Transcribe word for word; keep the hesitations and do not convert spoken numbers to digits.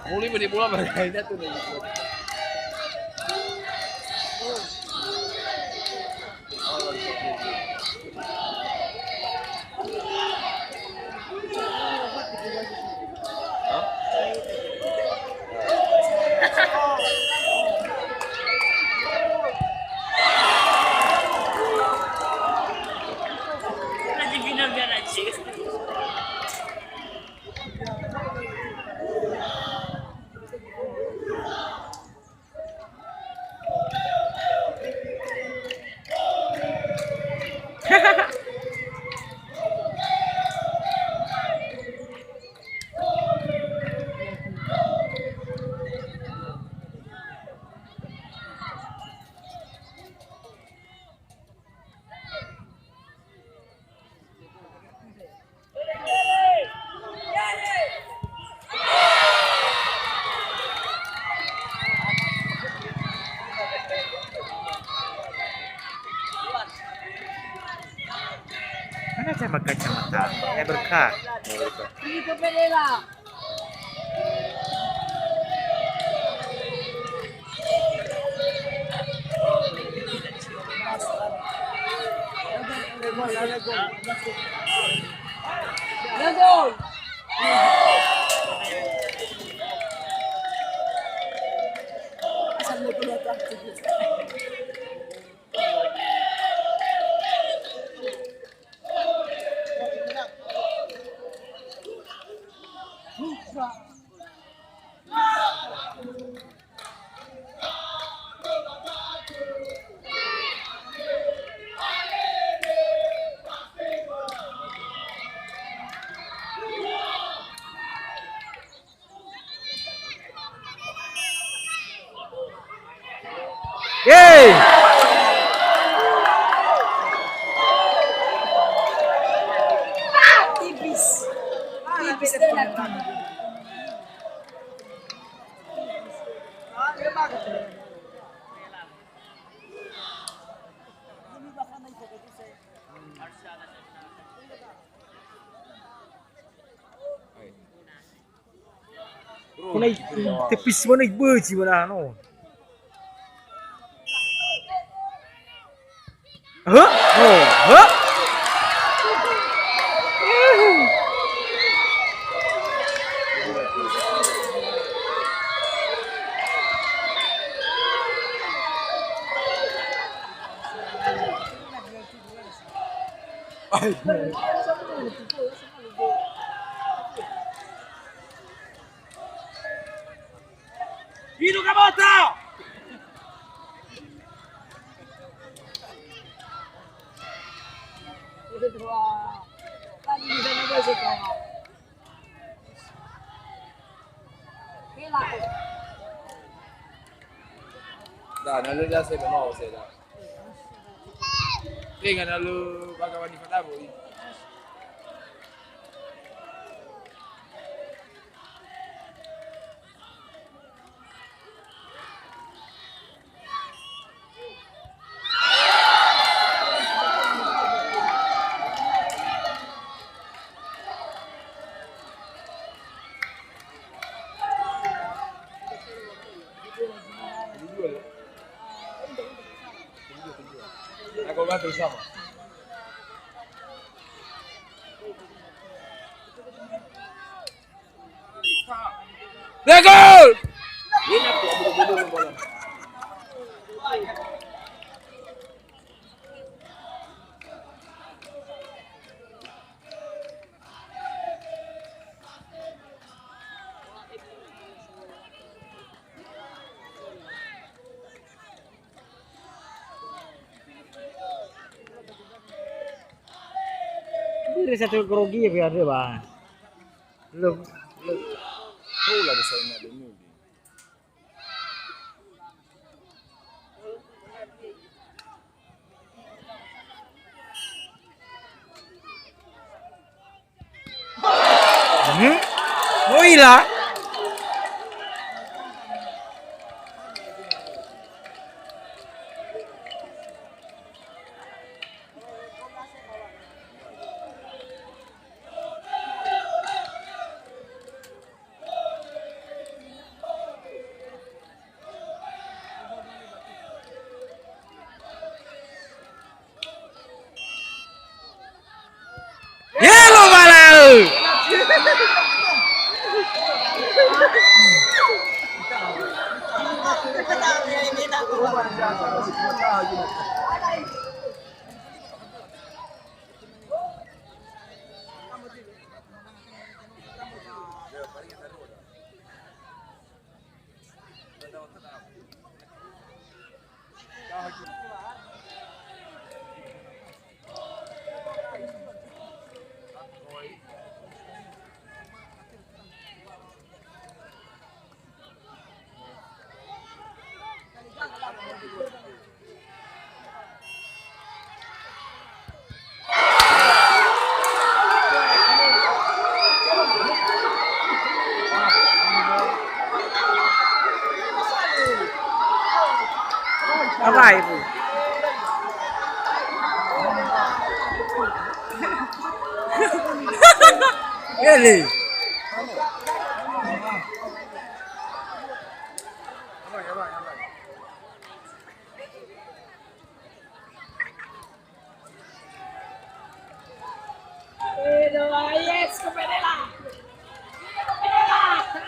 Muli beri bola berkaitan tuh. Mana saya pakai kacamata? Saya berkah. Ini ke Pelela. Yeay. Tipis. Tipis tenang. Kona i-, i-, tepis mana iböji mana, no. Hah? Oh, hah? Hidup Kabota! Da, na lö jase memang saya da. Tenga na lö bagawa ni fadabu. Aku bantu sama. Tegol! Bere satu grogi ya, biar dia, Bang. Lu, lu. Tahu lah, besar nak dengar dia. Hmm? Oila. Abai, Bu. Ele. Edo, yes, ke Penela. Ke Penela.